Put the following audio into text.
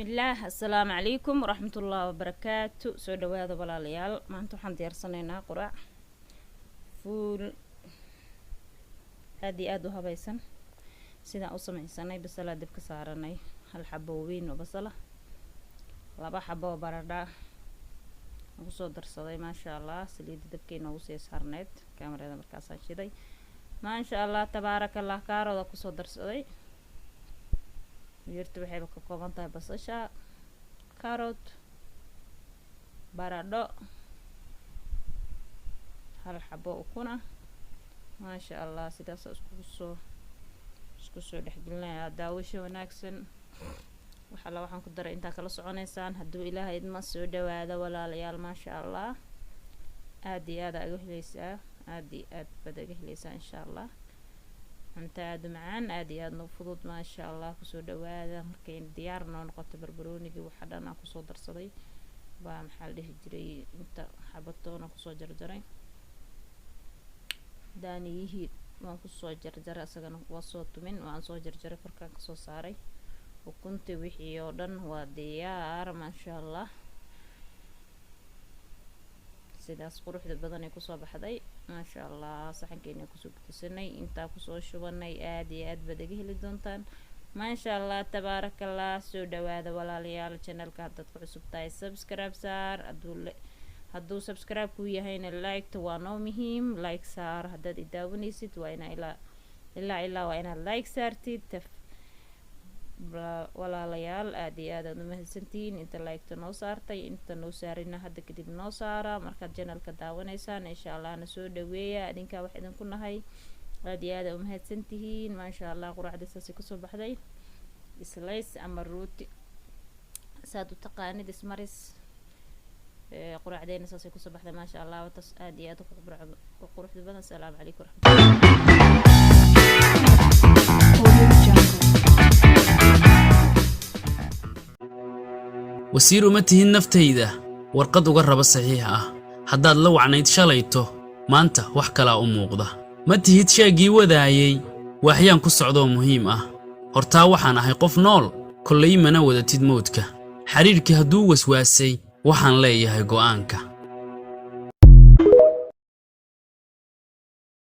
Bismillaah, assalaamu calaykum waraxmatullaahi wabarakaatu. Soo dhawaada, walaalayaal. Maanta waxaan diyaarsanaynaa quraac fuul aada iyo aada u habaysan. Sidaan u sameysanay: basalaa dib ka saaranay, hal xabo weyn oo basala, laba xabo oo baradha aan kusoo darsaday. Maasha Allah, saliidda dabkay noogu sii saarneyd, kaamarada markaasaan shiday. Maasha Allah, tabaaraka Allah. Kaarooda kusoo darsaday. Yarta waxayba ka kooban tahay basasha, carrot, baradho, hal xabo ukuna. Maasha Allah, sidaasa iskugu soo isku soo dhexgelinayaa. Daawasho wanaagsan. Wax alla waxaan ku daray intaa kala soconeysaan hadduu Ilaahay idma. Soo dhawaada, walaalayaal. Maasha Allah, aada iyo aada aga heleysaa, aada iyo aad baad aga heleysaa, insha Allah. Cunto aada u macaan, aada iyo aadna u fudud. Maasha Allah, kusoo dhawaada. Markay diyaar noo noqoto, barbaroonigii waxa dhan aan kusoo darsaday baa, maxaa la dhihi jiray, inta xabatoona kusoo jarjaray, daaniyihii waan kusoo jarjaray, isagana waa soo tumin, waan soo jarjaray, korkaan kasoo saaray. Ukuntii, wixii oo dhan waa diyaar. Maasha Allah, sidaas quruxda badan ay kusoo baxday. Maasha Allah, saxankeena kusoo gedisanay, intaa kusoo shubanay. Aada iyo aad baad iga heli doontaan. Maasha Allah, tabaarakallah. Soo dhawaada, walaalayaal. Channelka haddaad ku cusub tahay, subscribe saar. Hadduu subscribe kuu yahayna, like-ta waa noo muhiim, like saar. Haddaad i daawanaysid, waa inaa ilaa ilaa ilaa waa inaad like saartid. Walaalayaal, aada iyo aad aad umahadsantihiin inta like-ta noo saartay. Inta noo saarina, hadda kadib noo saara. Markaad channelka daawanaysaan, insha Allahna soo dhaweeya. Idinkaa wax idinku nahay. Aada iyo aad aa umahadsantihiin. Maasha Allah, quraacdii saasay kusoo baxday. Slice ama rooti saad u taqaanid, ismaris. Quraacdeena saasay kusoo baxday. Maasha Allah, watas aada iyo aad u quruxda badan. Asalaamu calaykum waraxmatullah. Audio Jungle. Wasiir uma tihin naftayda, warqad uga raba saxiix ah. Haddaad la wacnayd shalayto, maanta wax kalaa u muuqda. Ma tihid shaaggii wadaayey waaxyaan ku socdoo muhiim ah. Hortaa waxaan ahay qof nool, kollay mana wadatid mawdka. Xidhiidhkii hadduu waswaasay, waxaan leeyahay go'aanka.